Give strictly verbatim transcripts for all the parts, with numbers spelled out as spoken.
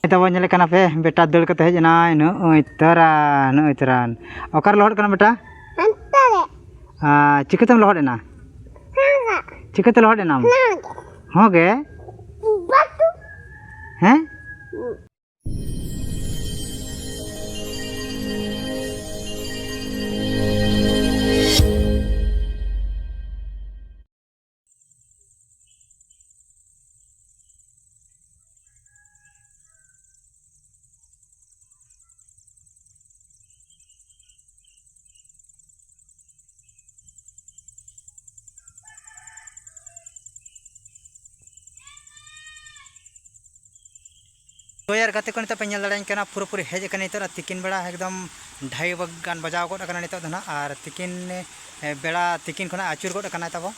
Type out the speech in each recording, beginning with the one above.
ᱛᱟᱵᱚ ᱧᱮᱞᱮ ᱠᱟᱱᱟ ᱯᱮ, ᱵᱮᱴᱟ ᱫᱟᱹᱲ ᱠᱟᱛᱮ ᱦᱮᱡ ᱮᱱᱟᱭ᱾ ᱱᱚᱜᱼᱚᱭ ᱛᱟᱨᱟ, ᱱᱚᱜᱼᱚᱭ ᱛᱟᱨᱟ᱾ ᱚᱠᱟᱨᱮ ᱞᱚᱦᱚᱫ ᱮᱱᱟ ᱵᱮᱴᱟ? ᱦᱟᱱᱛᱮ ᱨᱮ᱾ ᱟᱨ ᱪᱤᱠᱟᱹᱛᱮᱢ ᱞᱚᱦᱚᱫ ᱮᱱᱟ? ᱦᱟᱸ, ᱦᱟᱸ᱾ ᱪᱤᱠᱟᱹᱛᱮ ᱞᱚᱦᱚᱫ ᱮᱱᱟᱢ? ᱦᱟᱸ᱾ ᱦᱚᱸ ᱜᱮ? ᱵᱟᱹᱴᱩ᱾ ᱦᱮᱸ? ᱛᱚ ᱭᱟᱨ ᱜᱟᱛᱮ ᱠᱚ, ᱱᱤᱛᱚᱜ ᱯᱮ ᱧᱮᱞ ᱫᱟᱲᱮᱭᱟᱹᱧ ᱠᱟᱱᱟ, ᱯᱩᱨᱟᱹᱯᱩᱨᱤ ᱦᱮᱡ ᱟᱠᱟᱱᱟ ᱱᱤᱛᱚᱜ ᱛᱤᱠᱤᱱ ᱵᱮᱲᱟ, ᱮᱠᱫᱚᱢ ᱰᱷᱟᱭᱤ ᱜᱟᱱ ᱵᱟᱡᱟᱣ ᱜᱚᱫ ᱟᱠᱟᱱᱟ ᱱᱤᱛᱚᱜ ᱫᱚ ᱱᱟᱦᱟᱜ᱾ ᱟᱨ ᱛᱤᱠᱤᱱ, ᱮ, ᱵᱮᱲᱟ ᱛᱤᱠᱤᱱ ᱠᱷᱚᱱᱟᱜ ᱟᱹᱪᱩᱨ ᱜᱚᱫ ᱟᱠᱟᱱᱟᱭ ᱛᱟᱵᱚ᱾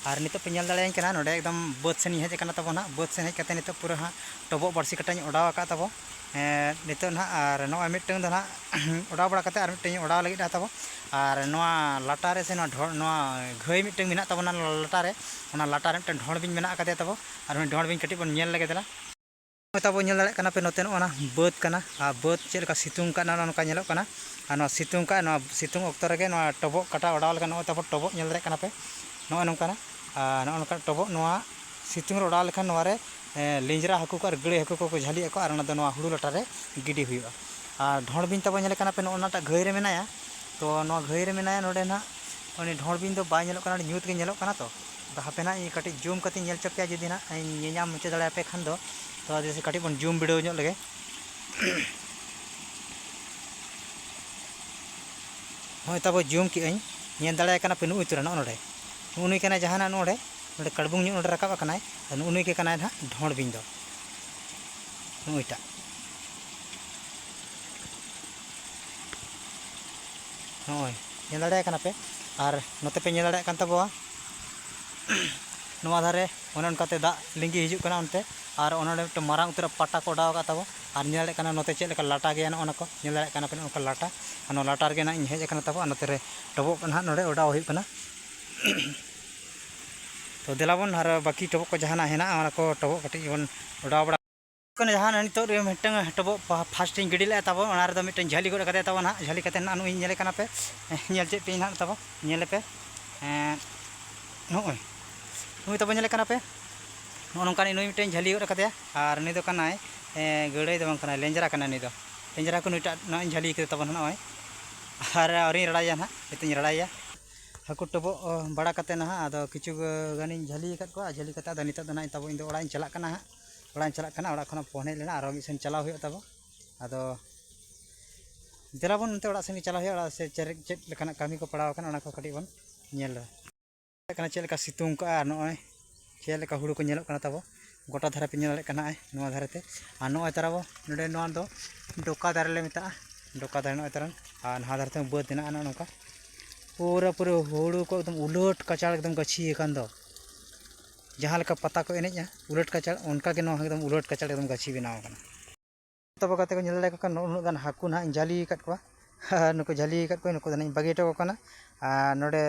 ᱟᱨ ᱱᱤᱛᱚᱜ ᱯᱮ ᱧᱮᱞ ᱫᱟᱲᱮᱭᱟᱹᱧ ᱠᱟᱱᱟ, ᱱᱚᱰᱮ ᱮᱠᱫᱚᱢ ᱵᱟᱹᱫᱽ ᱥᱮᱱ ᱤᱧ ᱦᱮᱡ ᱟᱠᱟᱱᱟ ᱛᱟᱵᱚ ᱱᱟᱦᱟᱜ᱾ ᱵᱟᱹᱫᱽ ᱥᱮᱱ ᱦᱮᱡ ᱠᱟᱛᱮ ᱱᱤᱛᱚᱜ ᱯᱩᱨᱟᱹ ᱦᱟᱸᱜ ᱴᱚᱵᱚᱜ ᱵᱟᱹᱲᱥᱤ ᱠᱟᱴᱟᱧ ᱚᱰᱟᱣ ᱟᱠᱟᱫ ᱛᱟᱵᱚ᱾ ᱮ, ᱱᱤᱛᱚᱜ ᱱᱟᱦᱟᱜ ᱟᱨ ᱱᱚᱜᱼᱚᱭ ᱢᱤᱫᱴᱟᱹᱝ ᱫᱚ ᱱᱟᱦᱟᱜ ᱚᱰᱟᱣ ᱵᱟᱲᱟ ᱠᱟᱛᱮ ᱟᱨ ᱢᱤᱫᱴᱟᱹᱝ ᱤᱧ ᱚᱰᱟᱣ ᱞᱟᱹᱜᱤᱫ ᱛᱟᱵᱚ᱾ ᱟᱨ ᱱᱚᱣᱟ ᱞᱟᱴᱟ ᱨᱮ ᱥᱮ ᱱᱚᱣᱟ ᱰᱷᱚ-, ᱱᱚᱣᱟ ᱜᱷᱟᱹᱭ ᱢᱤᱫᱴᱟᱹᱝ ᱢᱮᱱᱟᱜ ᱛᱟᱵᱚᱱᱟ ᱞᱟᱴᱟ ᱨᱮ, ᱚᱱᱟ ᱞᱟᱴᱟ ᱨᱮ ᱢᱤᱫᱴᱟᱹᱝ ᱰᱷᱚᱸᱲ ᱵᱤᱧ ᱢᱮᱱᱟᱜ ᱟᱠᱟᱫᱮᱭᱟ ᱛᱟᱵᱚ᱾ ᱟᱨ ᱩᱱᱤ ᱰᱷᱚᱸᱲ ᱵᱤᱧ ᱠᱟᱹᱴᱤᱡ ᱵᱚᱱ ᱧᱮᱞ ᱞᱮᱜᱮ ᱫᱮᱞᱟ᱾ ᱱᱚᱜᱼᱚᱭ ᱛᱟᱵᱚ ᱧᱮᱞ ᱫᱟᱲᱮᱭᱟᱜ ᱠᱟᱱᱟ ᱯᱮ, ᱱᱚᱛᱮ ᱱᱚᱜᱼᱚ ᱱᱟ ᱵᱟᱹᱫᱽ ᱠᱟᱱᱟ᱾ ᱟᱨ ᱵᱟᱹᱫᱽ ᱪᱮᱫ ᱞᱮᱠᱟ ᱥᱤᱛᱩᱝ ᱠᱟᱜ, ᱱᱚᱜᱼᱚ ᱱᱚᱝᱠᱟ ᱧᱮᱞᱚᱜ ᱠᱟᱱᱟ᱾ ᱟᱨ ᱱᱚᱣᱟ ᱥᱤᱛᱩᱝ ᱠᱟᱜ, ᱱᱚᱣᱟ ᱥᱤᱛᱩᱝ ᱚᱠᱛᱚ ᱨᱮᱜᱮ ᱱᱚᱣᱟ ᱴᱚᱵᱚᱜ ᱠᱟᱴᱟ ᱚᱰᱟᱣ ᱞᱮᱠᱷᱟᱱ, ᱱᱚᱜᱼᱚᱭ ᱛᱟᱵᱚ ᱴᱚᱵᱚᱜ ᱧᱮᱞ ᱫᱟᱲᱮᱭᱟᱜ ᱠᱟᱱᱟ ᱯᱮ, ᱱᱚᱜᱼᱚᱭ ᱱᱚᱝᱠᱟᱱᱟᱜ᱾ ᱟᱨ ᱱᱚᱜᱼᱚ ᱱᱚᱝᱠᱟ ᱴᱚᱵᱚᱜ ᱱᱚᱣᱟ ᱥᱤᱛᱩᱝ ᱨᱮ ᱚᱰᱟᱣ ᱞᱮᱠᱷᱟᱱ ᱱᱚᱣᱟ ᱨᱮ, ᱮ, ᱞᱤᱸᱡᱽᱨᱟ ᱦᱟᱹᱠᱩ ᱠᱚ ᱟᱨ ᱜᱟᱹᱲᱟᱹᱭ ᱦᱟᱹᱠᱩ ᱠᱚᱠᱚ ᱡᱷᱟᱹᱞᱤᱜ ᱟᱠᱚ᱾ ᱟᱨ ᱚᱱᱟ ᱫᱚ ᱱᱚᱣᱟ ᱦᱩᱲᱩ ᱞᱟᱴᱟ ᱨᱮ ᱜᱤᱰᱤ ᱦᱩᱭᱩᱜᱼᱟ᱾ ᱟᱨ ᱰᱷᱚᱸᱲ ᱵᱤᱧ ᱛᱟᱵᱚ ᱧᱮᱞᱮ ᱠᱟᱱᱟ ᱯᱮ, ᱱᱚᱜᱼᱚ ᱱᱟᱴᱟᱜ ᱜᱷᱟᱹᱭ ᱨᱮ ᱢᱮᱱᱟᱭᱟ᱾ ᱛᱚ ᱱᱚᱣᱟ ᱜᱷᱟᱹᱭ ᱨᱮ ᱢᱮᱱᱟᱭᱟ, ᱱᱚᱰᱮ ᱱᱟᱦᱟᱜ ᱩᱱᱤ ᱰᱷᱚᱸᱲ ᱵᱤᱧ ᱫᱚ ᱵᱟᱭ ᱧᱮᱞᱚᱜ ᱠᱟᱱᱟ, ᱟᱹᱰᱤ ᱧᱩᱛ ᱜᱮ ᱧᱮᱞᱚᱜ ᱠᱟᱱᱟ᱾ ᱛᱚ ᱟᱫᱚ ᱦᱟᱯᱮ ᱱᱟᱦᱟᱜ ᱤᱧ ᱠᱟᱹᱴᱤᱡ ᱡᱩᱢ ᱠᱟᱛᱮᱧ ᱧᱮᱞ ᱦᱚᱪᱚ ᱯᱮᱭᱟ, ᱡᱩᱫᱤ ᱱᱟᱦᱟᱜ ᱤᱧ ᱧᱮᱧᱟᱢ ᱦᱚᱪᱚ ᱫᱟᱲᱮᱭᱟᱯᱮ ᱠᱷᱟᱱ ᱫᱚ᱾ ᱛᱚ ᱟᱫᱚ ᱠᱟᱹᱴᱤᱡ ᱵᱚᱱ ᱡᱩᱢ ᱵᱤᱰᱟᱹᱣ ᱧᱚᱜ ᱞᱮᱜᱮ᱾ ᱱᱚᱜᱼᱚᱭ ᱛᱟᱵᱚ ᱡᱩᱢ ᱠᱮᱜᱼᱟᱹᱧ, ᱧᱮᱞ ᱫᱟᱲᱮᱭᱟᱭ ᱠᱟᱱᱟ ᱯᱮ, ᱱᱩᱜᱼᱩᱭ ᱛᱚᱨᱟ ᱱᱚᱜᱼᱚ ᱱᱚᱰᱮ, ᱱᱩᱜᱼᱩ ᱱᱩᱭ ᱠᱟᱱᱟᱭ ᱡᱟᱦᱟᱱᱟᱜ ᱱᱚᱰᱮ, ᱱᱚᱰᱮ ᱠᱟᱲᱵᱩᱝ ᱧᱚᱜ ᱱᱚᱰᱮ ᱨᱟᱠᱟᱵ ᱟᱠᱟᱱᱟᱭ᱾ ᱟᱨ ᱱᱩᱜᱼᱩ ᱱᱩᱭ ᱜᱮ ᱠᱟᱱᱟᱭ ᱱᱟᱦᱟᱜ ᱰᱷᱚᱸᱲ ᱵᱤᱧ ᱫᱚ, ᱱᱩᱜᱼᱩᱭᱴᱟᱜ᱾ ᱱᱚᱜᱼᱚᱭ ᱧᱮᱞ ᱫᱟᱲᱮᱭᱟᱭ ᱠᱟᱱᱟ ᱯᱮ᱾ ᱟᱨ ᱱᱚᱛᱮ ᱯᱮ ᱧᱮᱞ ᱫᱟᱲᱮᱭᱟᱜ ᱠᱟᱱ ᱛᱟᱵᱚᱣᱟ, ᱱᱚᱣᱟ ᱫᱷᱟᱨᱮ ᱚᱱᱮ ᱚᱱᱠᱟᱛᱮ ᱫᱟᱜ ᱞᱤᱸᱜᱤ ᱦᱤᱡᱩᱜ ᱠᱟᱱᱟ ᱚᱱᱛᱮ᱾ ᱟᱨ ᱚᱱᱮ ᱚᱸᱰᱮ ᱢᱤᱫᱴᱟᱝ ᱢᱟᱨᱟᱝ ᱩᱛᱟᱹᱨᱟᱜ ᱯᱟᱴᱟ ᱠᱚ ᱚᱰᱟᱣ ᱟᱠᱟᱫ ᱛᱟᱵᱚ᱾ ᱟᱨ ᱧᱮᱞ ᱫᱟᱲᱮᱭᱟᱜ ᱠᱟᱱᱟ ᱱᱚᱛᱮ ᱪᱮᱫ ᱞᱮᱠᱟ ᱞᱟᱴᱟ ᱜᱮᱭᱟ, ᱱᱚᱜᱼᱚ ᱱᱟ ᱠᱚ ᱧᱮᱞ ᱫᱟᱲᱮᱭᱟᱜ ᱠᱟᱱᱟ ᱯᱮ, ᱱᱚᱜᱼᱚ ᱱᱚᱝᱠᱟ ᱞᱟᱴᱟ᱾ ᱟᱨ ᱱᱚᱣᱟ ᱞᱟᱴᱟ ᱨᱮᱜᱮ ᱱᱟᱜ ᱤᱧ ᱦᱮᱡ ᱟᱠᱟᱱᱟ ᱛᱟᱵᱚ᱾ ᱟᱨ ᱱᱚᱛᱮ ᱨᱮ ᱴᱚᱵᱚᱜ ᱠᱚ ᱱᱟᱦᱟᱜ ᱱᱚᱰᱮ ᱚᱰᱟᱣ ᱦᱩᱭᱩᱜ ᱠᱟᱱᱟ᱾ ᱛᱚ ᱫᱮᱞᱟ ᱵᱚᱱ ᱟᱨ ᱵᱟᱹᱠᱤ ᱴᱚᱵᱚᱜ ᱠᱚ ᱡᱟᱦᱟᱱᱟᱜ ᱦᱮᱱᱟᱜᱼᱟ, ᱚᱱᱟ ᱠᱚ ᱴᱚᱵᱚᱜ ᱠᱟᱹᱴᱤᱡ ᱵᱚᱱ ᱚᱰᱟᱣ ᱵᱟᱲᱟ ᱠᱟᱱᱟ, ᱡᱟᱦᱟᱸ ᱱᱤᱛᱚᱜ ᱨᱮ ᱢᱤᱫᱴᱟᱝ ᱴᱚᱵᱚᱜ ᱯᱷᱟ-, ᱯᱷᱟᱥᱴ ᱤᱧ ᱜᱤᱰᱤ ᱞᱮᱫᱼᱟ ᱛᱟᱵᱚ, ᱚᱱᱟ ᱨᱮᱫᱚ ᱢᱤᱫᱴᱟᱝ ᱡᱷᱟᱹᱞᱤ ᱜᱚᱫ ᱠᱟᱫᱮ ᱛᱟᱵᱚ ᱱᱟᱦᱟᱜ᱾ ᱡᱷᱟᱹᱞᱤ ᱠᱟᱛᱮ ᱱᱟᱦᱟᱜ ᱱᱩᱭ ᱧᱮᱞᱮ ᱠᱟᱱᱟ ᱯᱮ, ᱧᱮᱞ ᱪᱮᱫ ᱯᱮ ᱱᱟᱦᱟᱜ ᱛᱟᱵᱚ, ᱧᱮᱞᱮ ᱯᱮ᱾ ᱮᱸ, ᱱᱚᱜᱼᱚᱭ ᱱᱩᱭ ᱛᱟᱵᱚ ᱧᱮᱞᱮ ᱠᱟᱱᱟ ᱯᱮ, ᱱᱚᱜᱼᱚ ᱱᱚᱝᱠᱟᱱ ᱱᱩᱭ ᱢᱤᱫᱴᱟᱝ ᱡᱷᱟᱹᱞᱤ ᱜᱚᱫ ᱠᱟᱫᱮᱭᱟ᱾ ᱟᱨ ᱱᱩᱭ ᱫᱚ ᱠᱟᱱᱟᱭ, ᱮᱸ, ᱜᱟᱹᱲᱟᱹᱭ ᱫᱚ ᱵᱟᱝ ᱠᱟᱱᱟᱭ, ᱞᱮᱸᱡᱽᱨᱟ ᱠᱟᱱᱟᱭ ᱱᱩᱭ ᱫᱚ᱾ ᱞᱮᱸᱡᱽᱨᱟ ᱠᱚ ᱱᱩᱭᱴᱟᱜ ᱱᱚᱜᱼᱚᱭ ᱡᱷᱟᱹᱞᱤ ᱠᱟᱫᱮ ᱛᱟᱵᱚᱱ ᱱᱚᱜᱼᱚᱭ᱾ ᱟᱨ ᱟᱹᱣᱨᱤᱧ ᱨᱟᱲᱟᱭᱟ ᱱᱟᱦᱟᱜ, ᱱᱤᱛᱚᱜ ᱤᱧ ᱨᱟᱲᱟᱭᱟ᱾ ᱦᱟᱹᱠᱩ ᱴᱚᱵᱚᱜ, ᱚ, ᱵᱟᱲᱟ ᱠᱟᱛᱮ ᱱᱟᱦᱟᱜ, ᱟᱫᱚ ᱠᱤᱪᱷᱩ ᱜᱟᱱᱤᱧ ᱡᱷᱟᱹᱞᱤ ᱟᱠᱟᱫ ᱠᱚᱣᱟ᱾ ᱡᱷᱟᱹᱞᱤ ᱠᱟᱛᱮ ᱟᱫᱚ ᱱᱤᱛᱚᱜ ᱫᱚ ᱱᱟᱦᱟᱜ ᱛᱟᱵᱚ ᱤᱧ ᱫᱚ ᱚᱲᱟᱜ ᱤᱧ ᱪᱟᱞᱟᱜ ᱠᱟᱱᱟ ᱦᱟᱸᱜ᱾ ᱚᱲᱟᱜ ᱤᱧ ᱪᱟᱞᱟᱜ ᱠᱟᱱᱟ, ᱚᱲᱟᱜ ᱠᱷᱚᱱᱟᱜ ᱯᱷᱳᱱ ᱦᱮᱡ ᱞᱮᱱᱟ, ᱟᱨᱚ ᱢᱤᱫ ᱥᱮᱱ ᱪᱟᱞᱟᱣ ᱦᱩᱭᱩᱜ ᱛᱟᱵᱚ᱾ ᱟᱫᱚ ᱫᱮᱞᱟ ᱵᱚᱱ ᱚᱱᱛᱮ ᱚᱲᱟᱜ ᱥᱮᱱ ᱜᱮ ᱪᱟᱞᱟᱣ ᱦᱩᱭᱩᱜᱼᱟ, ᱚᱲᱟᱜ ᱥᱮ ᱪᱮᱫ, ᱪᱮᱫ ᱞᱮᱠᱟᱱᱟᱜ ᱠᱟᱹᱢᱤ ᱠᱚ ᱯᱟᱲᱟᱣ ᱟᱠᱟᱱᱟ, ᱚᱱᱟ ᱠᱚ ᱠᱟᱹᱴᱤᱡ ᱵᱚᱱ ᱧᱮᱞᱟ᱾ ᱠᱟᱱᱟ ᱪᱮᱫ ᱞᱮᱠᱟ ᱥᱤᱛᱩᱝ ᱠᱟᱜᱼᱟ, ᱟᱨ ᱱᱚᱜᱼᱚᱭ ᱪᱮᱫ ᱞᱮᱠᱟ ᱦᱩᱲᱩ ᱠᱚ ᱧᱮᱞᱚᱜ ᱠᱟᱱᱟ ᱛᱟᱵᱚ᱾ ᱜᱚᱴᱟ ᱫᱷᱟᱨᱮ ᱯᱮ ᱧᱮᱞ ᱫᱟᱲᱮᱭᱟᱜ ᱠᱟᱱᱟ ᱱᱚᱜᱼᱚᱭ ᱱᱚᱣᱟ ᱫᱷᱟᱨᱮ ᱛᱮ᱾ ᱟᱨ ᱱᱚᱜᱼᱚᱭ ᱛᱟᱨᱟ ᱵᱚ, ᱱᱚᱰᱮ ᱱᱚᱣᱟ ᱫᱚ ᱰᱚᱠᱟ ᱫᱟᱨᱮ ᱞᱮ ᱢᱮᱛᱟᱜᱼᱟ, ᱰᱚᱠᱟ ᱫᱟᱨᱮ ᱱᱚᱜᱼᱚᱭ ᱛᱟᱨᱟ᱾ ᱟᱨ ᱱᱟᱦᱟ ᱫᱷᱟᱨᱮ ᱛᱮ ᱵᱟᱹᱫᱽ ᱦᱮᱱᱟᱜᱼᱟ ᱱᱚᱜᱼᱚ ᱱᱚᱝᱠᱟ᱾ ᱯᱩᱨᱟᱹ ᱯᱩᱨᱟᱹ ᱦᱩᱲᱩ ᱠᱚ ᱮᱠᱫᱚᱢ ᱩᱞᱟᱹᱴ ᱠᱟᱪᱟᱲ ᱮᱠᱫᱚᱢ ᱜᱟᱹᱪᱷᱤ ᱟᱠᱟᱱ ᱫᱚ᱾ ᱡᱟᱦᱟᱸ ᱞᱮᱠᱟ ᱯᱟᱛᱟ ᱠᱚ ᱮᱱᱮᱡᱼᱟ ᱩᱞᱟᱹᱴ ᱠᱟᱪᱟᱲ, ᱚᱱᱠᱟ ᱜᱮ ᱱᱚᱣᱟ ᱮᱠᱫᱚᱢ ᱩᱞᱟᱹᱴ ᱠᱟᱪᱟᱲ ᱮᱠᱫᱚᱢ ᱜᱟᱹᱪᱷᱤ ᱵᱮᱱᱟᱣ ᱟᱠᱟᱱᱟ᱾ ᱛᱟᱵᱚ ᱜᱟᱛᱮ ᱠᱚ ᱧᱮᱞ ᱫᱟᱲᱮ ᱠᱚ ᱠᱟᱱᱟ, ᱱᱩᱱᱟᱹᱜ ᱜᱟᱱ ᱦᱟᱹᱠᱩ ᱱᱟᱦᱟᱜ ᱤᱧ ᱡᱷᱟᱹᱞᱤ ᱟᱠᱟᱫ ᱠᱚᱣᱟ᱾ ᱱᱩᱠᱩ ᱡᱷᱟᱹᱞᱤ ᱟᱠᱟᱫ ᱠᱚᱣᱟ, ᱱᱩᱠᱩ ᱫᱚ ᱱᱟᱦᱟᱜ ᱤᱧ ᱵᱟᱹᱜᱤ ᱦᱚᱴᱚ ᱠᱟᱠᱚ ᱠᱟᱱᱟ᱾ ᱟᱨ ᱱᱚᱰᱮ,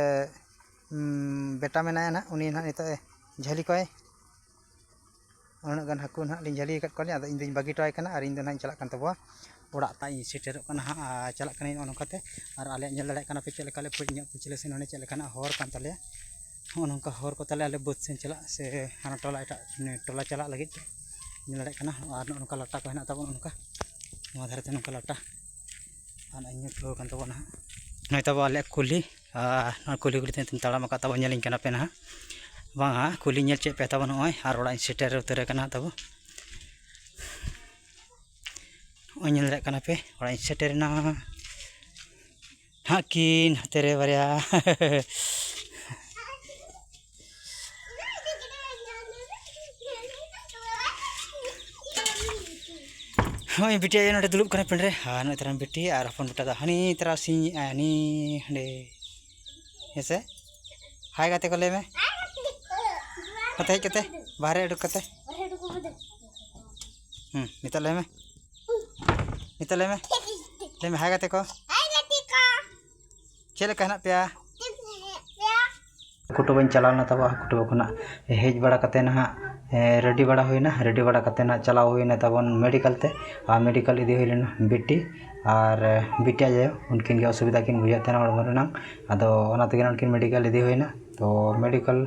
ᱩᱸ, ᱵᱮᱴᱟ ᱢᱮᱱᱟᱭᱟ ᱱᱟᱦᱟᱜ, ᱩᱱᱤ ᱱᱟᱦᱟᱜ ᱱᱤᱛᱚᱜ ᱮ ᱡᱷᱟᱹᱞᱤ ᱠᱚᱣᱟᱭ᱾ ᱩᱱᱟᱹᱜ ᱜᱟᱱ ᱦᱟᱹᱠᱩ ᱱᱟᱦᱟᱜ ᱞᱤᱧ ᱡᱷᱟᱹᱞᱤ ᱟᱠᱟᱫ ᱠᱚᱣᱟᱞᱤᱧ, ᱟᱫᱚ ᱤᱧ ᱫᱚᱧ ᱵᱟᱹᱜᱤ ᱦᱚᱴᱚ ᱟᱭ ᱠᱟᱱᱟ ᱟᱨ ᱤᱧ ᱫᱚ ᱱᱟᱦᱟᱜ ᱤᱧ ᱪᱟᱞᱟᱜ ᱠᱟᱱ ᱛᱟᱵᱚᱣᱟ ᱚᱲᱟᱜ᱾ ᱛᱟᱜ ᱤᱧ ᱥᱮᱴᱮᱨᱚᱜ ᱠᱟᱱᱟ ᱦᱟᱸᱜ, ᱟᱨ ᱪᱟᱞᱟᱜ ᱠᱟᱹᱱᱟᱹᱧ ᱱᱚᱜᱼᱚ ᱱᱚᱝᱠᱟᱛᱮ᱾ ᱟᱨ ᱟᱞᱮᱭᱟᱜ ᱧᱮᱞ ᱫᱟᱲᱮᱭᱟᱜ ᱠᱟᱱᱟ ᱯᱮ ᱪᱮᱫ ᱞᱮᱠᱟ ᱞᱮ ᱯᱟᱹᱪ ᱧᱚᱜ ᱯᱟᱹᱪᱷᱞᱟᱹ ᱥᱮᱱ ᱦᱟᱸᱰᱮ ᱪᱮᱫ ᱞᱮᱠᱟᱱᱟᱜ ᱦᱚᱨ ᱠᱟᱱ ᱛᱟᱞᱮᱭᱟ᱾ ᱱᱚᱜᱼᱚ ᱱᱚᱝᱠᱟ ᱦᱚᱨ ᱠᱚ ᱛᱟᱞᱮ ᱟᱞᱮ ᱵᱟᱹᱫᱽ ᱥᱮᱱ ᱪᱟᱞᱟᱜ ᱥᱮ ᱦᱟᱱᱟ ᱴᱚᱞᱟ ᱮᱴᱟᱜ, ᱢᱟᱱᱮ, ᱴᱚᱞᱟ ᱪᱟᱞᱟᱜ ᱞᱟᱹᱜᱤᱫ ᱛᱮ ᱧᱮᱞ ᱫᱟᱲᱮᱭᱟᱜ ᱠᱟᱱᱟ᱾ ᱟᱨ ᱱᱚᱜᱼᱚ ᱱᱚᱝᱠᱟ ᱞᱟᱴᱟ ᱠᱚ ᱦᱮᱱᱟᱜ ᱛᱟᱵᱚᱱᱟ, ᱱᱚᱝᱠᱟ ᱱᱚᱣᱟ ᱫᱷᱟᱨᱮ ᱛᱮ ᱱᱚᱝᱠᱟ ᱞᱟᱴᱟ᱾ ᱟᱨ ᱱᱚᱜᱼᱚᱭ ᱧᱩᱛ ᱦᱩᱭ ᱠᱟᱱ ᱛᱟᱵᱚᱱᱟ ᱦᱟᱸᱜ᱾ ᱱᱚᱜᱼᱚᱭ ᱛᱟᱵᱚ ᱟᱞᱮᱭᱟᱜ ᱠᱩᱞᱦᱤ, ᱟᱨ ᱱᱚᱣᱟ ᱠᱩᱞᱦᱤ ᱠᱩᱞᱦᱤ ᱛᱮ ᱱᱤᱛᱚᱜ ᱛᱟᱲᱟᱢ ᱟᱠᱟᱫ ᱛᱟᱵᱚᱱ ᱧᱮᱞᱤᱧ ᱠᱟᱱᱟ ᱯᱮ ᱱᱟᱦᱟᱜ᱾ ᱵᱟᱝᱟ, ᱠᱩᱞᱦᱤ ᱧᱮᱞ ᱪᱮᱫ ᱯᱮ ᱛᱟᱵᱚ ᱱᱚᱜᱼᱚᱭ, ᱟᱨ ᱚᱲᱟᱜ ᱤᱧ ᱥᱮᱴᱮᱨ ᱩᱛᱟᱹᱨ ᱟᱠᱟᱱᱟ ᱛᱟᱵᱚ᱾ ᱱᱚᱜᱼᱚᱭ ᱧᱮᱞ ᱫᱟᱲᱮᱭᱟᱜ ᱠᱟᱱᱟ ᱯᱮ, ᱚᱲᱟᱜ ᱤᱧ ᱥᱮᱴᱮᱨᱮᱱᱟ᱾ ᱱᱟᱦᱟᱜ ᱠᱤᱱ ᱦᱟᱛᱮ ᱨᱮ ᱵᱟᱨᱭᱟ᱾ ᱱᱚᱜᱼᱚᱭ ᱵᱤᱴᱤ ᱟᱭᱳ ᱱᱚᱰᱮ ᱫᱩᱲᱩᱵ ᱠᱟᱱᱟ ᱯᱤᱸᱰ ᱨᱮ, ᱟᱨ ᱱᱚᱜᱼᱚᱭ ᱛᱟᱨᱟᱢ ᱵᱤᱴᱤ ᱟᱨ ᱦᱚᱯᱚᱱ ᱵᱮᱴᱟ ᱫᱚ ᱦᱟᱹᱱᱤ ᱛᱟᱨᱟ ᱥᱤᱧ, ᱦᱟᱹᱱᱤ ᱦᱟᱸᱰᱮ᱾ ᱦᱮᱸ ᱥᱮ? ᱦᱟᱭ ᱜᱟᱛᱮ ᱠᱚ ᱞᱟᱹᱭ ᱢᱮ᱾ ᱱᱚᱛᱮ ᱦᱮᱡ ᱠᱟᱛᱮ, ᱵᱟᱦᱨᱮ ᱩᱰᱩᱠ ᱠᱟᱛᱮ᱾ ᱦᱩᱸ, ᱱᱤᱛᱚᱜ ᱞᱟᱹᱭ ᱢᱮ᱾ ᱱᱤᱛᱚᱜ ᱞᱟᱹᱭ ᱢᱮ᱾ ᱞᱟᱹᱭ ᱢᱮ, ᱦᱟᱭ ᱜᱟᱛᱮ ᱠᱚ᱾ ᱦᱟᱭ ᱜᱟᱛᱮ ᱠᱚ᱾ ᱪᱮᱫ ᱞᱮᱠᱟ ᱦᱮᱱᱟᱜ ᱯᱮᱭᱟ? ᱪᱮᱫ ᱞᱮᱠᱟ ᱦᱮᱱᱟᱜ ᱯᱮᱭᱟ? ᱦᱟᱹᱠᱩ ᱴᱚᱵᱚᱧ ᱪᱟᱞᱟᱣ ᱞᱮᱱᱟ ᱛᱟᱵᱚ, ᱦᱟᱹᱠᱩ ᱴᱚᱵᱚ ᱠᱷᱚᱱᱟᱜ ᱦᱮᱡ ᱵᱟᱲᱟ ᱠᱟᱛᱮ ᱱᱟᱦᱟᱜ, ᱨᱮᱰᱤ ᱵᱟᱲᱟ ᱦᱩᱭᱱᱟ᱾ ᱨᱮᱰᱤ ᱵᱟᱲᱟ ᱠᱟᱛᱮ ᱱᱟᱜ ᱪᱟᱞᱟᱣ ᱦᱩᱭᱱᱟ ᱛᱟᱵᱚᱱ ᱢᱮᱰᱤᱠᱮᱞ ᱛᱮ᱾ ᱟᱨ ᱢᱮᱰᱤᱠᱮᱞ ᱤᱫᱤ ᱦᱩᱭ ᱞᱮᱱᱟ ᱵᱤᱴᱤ ᱟᱨ ᱵᱤᱴᱤ ᱟᱭᱳ, ᱩᱱᱠᱤᱱ ᱜᱮ ᱚᱥᱩᱵᱤᱫᱷᱟ ᱠᱤᱱ ᱵᱩᱡᱷᱟᱹᱣᱮᱫ ᱛᱟᱦᱮᱱᱟ ᱦᱚᱲᱢᱚ ᱨᱮᱱᱟᱜ᱾ ᱟᱫᱚ ᱚᱱᱟ ᱛᱮᱜᱮ ᱩᱱᱠᱤᱱ ᱢᱮᱰᱤᱠᱮᱞ ᱤᱫᱤ ᱦᱩᱭᱱᱟ᱾ ᱛᱚ ᱢᱮᱰᱤᱠᱮᱞ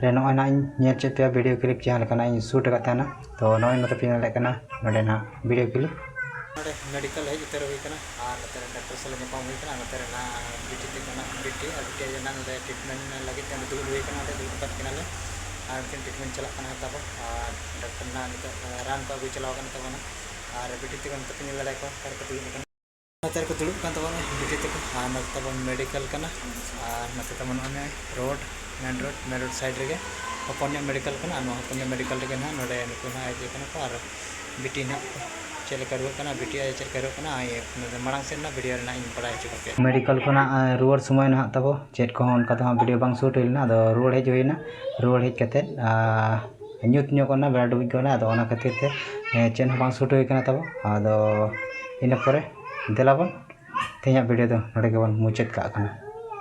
ᱨᱮ ᱱᱚᱜᱼᱚᱭ ᱱᱟᱜ ᱤᱧ ᱧᱮᱞ ᱦᱚᱪᱚᱭᱮᱫ ᱯᱮᱭᱟ ᱵᱷᱤᱰᱤᱭᱳ ᱠᱞᱤᱯ ᱡᱟᱦᱟᱸ ᱞᱮᱠᱟᱱᱟᱜ ᱤᱧ ᱥᱩᱴ ᱟᱠᱟᱫ ᱛᱟᱦᱮᱱᱟ᱾ ᱛᱚ ᱱᱚᱜᱼᱚᱭ ᱱᱚᱛᱮ ᱯᱮ ᱧᱮᱞ ᱫᱟᱲᱮᱭᱟᱜ ᱠᱟᱱᱟ ᱱᱚᱸᱰᱮ ᱱᱟᱜ ᱵᱷᱤᱰᱤᱭᱳ ᱠᱞᱤᱯ᱾ ᱱᱚᱰᱮ ᱢᱮᱰᱤᱠᱮᱞ ᱦᱮᱡ ᱩᱛᱟᱹᱨ ᱦᱩᱭ ᱠᱟᱱᱟ ᱟᱨ ᱱᱚᱛᱮ ᱨᱮ ᱰᱟᱠᱛᱟᱨ ᱥᱟᱞᱟᱜ ᱧᱟᱯᱟᱢ ᱦᱩᱭ ᱠᱟᱱᱟ᱾ ᱱᱚᱛᱮ ᱨᱮᱱᱟᱜ ᱵᱤᱴᱤ ᱛᱟᱹᱠᱤᱱᱟᱜ, ᱵᱤᱴᱤ ᱟᱨ ᱵᱤᱴᱤ ᱟᱭᱳ ᱱᱟᱜ ᱱᱚᱰᱮ ᱴᱨᱤᱴᱢᱮᱱᱴ ᱞᱟᱹᱜᱤᱫ ᱛᱮ ᱚᱸᱰᱮ ᱫᱩᱲᱩᱵ ᱦᱩᱭ ᱠᱟᱱᱟ᱾ ᱚᱸᱰᱮ ᱫᱩᱲᱩᱵ ᱟᱠᱟᱫ ᱠᱤᱱᱟᱞᱮ ᱟᱨ ᱩᱱᱠᱤᱱ ᱴᱨᱤᱴᱢᱮᱱᱴ ᱪᱟᱞᱟᱜ ᱠᱟᱱᱟ ᱛᱟᱵᱚ᱾ ᱟᱨ ᱰᱟᱠᱛᱟᱨ ᱱᱟᱜ ᱱᱤᱛᱚᱜ ᱨᱟᱱ ᱠᱚ ᱟᱹᱜᱩ ᱪᱟᱞᱟᱣ ᱠᱟᱱᱟ ᱛᱟᱵᱚᱱᱟ᱾ ᱟᱨ ᱵᱤᱴᱤ ᱛᱟᱠᱚ ᱱᱚᱛᱮ ᱯᱮ ᱧᱮᱞ ᱫᱟᱲᱮᱭᱟᱠᱚᱣᱟ, ᱚᱠᱟ ᱨᱮᱠᱚ ᱫᱩᱲᱩᱵ ᱟᱠᱟᱱᱟ᱾ ᱱᱚᱛᱮ ᱨᱮᱠᱚ ᱫᱩᱲᱩᱵ ᱠᱟᱱ ᱛᱟᱵᱚᱱᱟ ᱵᱤᱴᱤ ᱛᱟᱠᱚ᱾ ᱟᱨ ᱱᱚᱛᱮ ᱛᱟᱵᱚᱱ ᱢᱮᱰᱤᱠᱮᱞ ᱠᱟᱱᱟ᱾ ᱟᱨ ᱱᱚᱛᱮ ᱛᱟᱵᱚᱱ ᱚᱱᱮ ᱨᱳᱰ, ᱢᱮᱱ ᱨᱳᱰ, ᱢᱮᱱ ᱨᱳᱰ ᱥᱟᱭᱤᱰ ᱨᱮᱜᱮ ᱦᱚᱯᱚᱱ ᱧᱚᱜ ᱢᱮᱰᱤᱠᱮᱞ ᱠᱟᱱᱟ᱾ ᱟᱨ ᱱᱚᱣᱟ ᱦᱚᱯᱚᱱ ᱧᱚᱜ ᱢᱮᱰᱤᱠᱮᱞ ᱨᱮᱜᱮ ᱱᱟᱦᱟᱜ ᱱᱚᱰᱮ ᱱᱩᱠᱩ ᱱᱟᱦᱟᱜ ᱤᱭᱟᱹ ᱠᱟᱱᱟ ᱠᱚ᱾ ᱟᱨ ᱵᱤᱴᱤ ᱱᱟᱦᱟᱜ ᱪᱮᱫ ᱞᱮᱠᱟ ᱨᱩᱣᱟᱹᱜ ᱠᱟᱱᱟ, ᱵᱤᱴᱤ ᱟᱭᱳ ᱪᱮᱫ ᱞᱮᱠᱟ ᱨᱩᱣᱟᱹᱜ ᱠᱟᱱᱟ, ᱤᱭᱟᱹ, ᱢᱟᱲᱟᱝ ᱥᱮᱫ ᱨᱮᱱᱟᱜ ᱵᱷᱤᱰᱤᱭᱳ ᱨᱮᱱᱟᱜ ᱤᱧ ᱵᱟᱲᱟᱭ ᱦᱚᱪᱚ ᱠᱚ ᱠᱮᱫ᱾ ᱢᱮᱰᱤᱠᱮᱞ ᱠᱷᱚᱱᱟᱜ, ᱮ, ᱨᱩᱣᱟᱹᱲ ᱥᱚᱢᱚᱭ ᱱᱟᱦᱟᱜ ᱛᱟᱵᱚ ᱪᱮᱫ ᱠᱚᱦᱚᱸ ᱚᱱᱠᱟ ᱫᱚ ᱦᱟᱸᱜ ᱵᱷᱤᱰᱤᱭᱳ ᱵᱟᱝ ᱥᱩᱴ ᱦᱩᱭ ᱞᱮᱱᱟ᱾ ᱟᱫᱚ ᱨᱩᱣᱟᱹᱲ ᱦᱮᱡ ᱦᱩᱭᱱᱟ᱾ ᱨᱩᱣᱟᱹᱲ ᱦᱮᱡ ᱠᱟᱛᱮᱫ, ᱟ, ᱧᱩᱛ ᱧᱚᱜᱚᱜ ᱠᱟᱱᱟ, ᱵᱮᱲᱟ ᱰᱩᱵᱩᱡ ᱜᱚᱫ ᱮᱱᱟ᱾ ᱟᱫᱚ ᱚᱱᱟ ᱠᱷᱟᱹᱛᱤᱨ ᱛᱮ, ᱮ, ᱪᱮᱫ ᱦᱚᱸ ᱵᱟᱝ ᱥᱩᱴ ᱦᱩᱭ ᱠᱟᱱᱟ ᱛᱟᱵᱚ᱾ ᱟᱫᱚ ᱤᱱᱟᱹ ᱯᱚᱨᱮ ᱫᱮᱞᱟ ᱵᱚᱱ ᱛᱮᱦᱮᱧᱟᱜ ᱵᱷᱤᱰᱤᱭᱳ ᱫᱚ ᱱᱚᱰᱮ ᱜᱮᱵᱚᱱ ᱢᱩᱪᱟᱹᱫ ᱠᱟᱜ ᱠᱟᱱᱟ᱾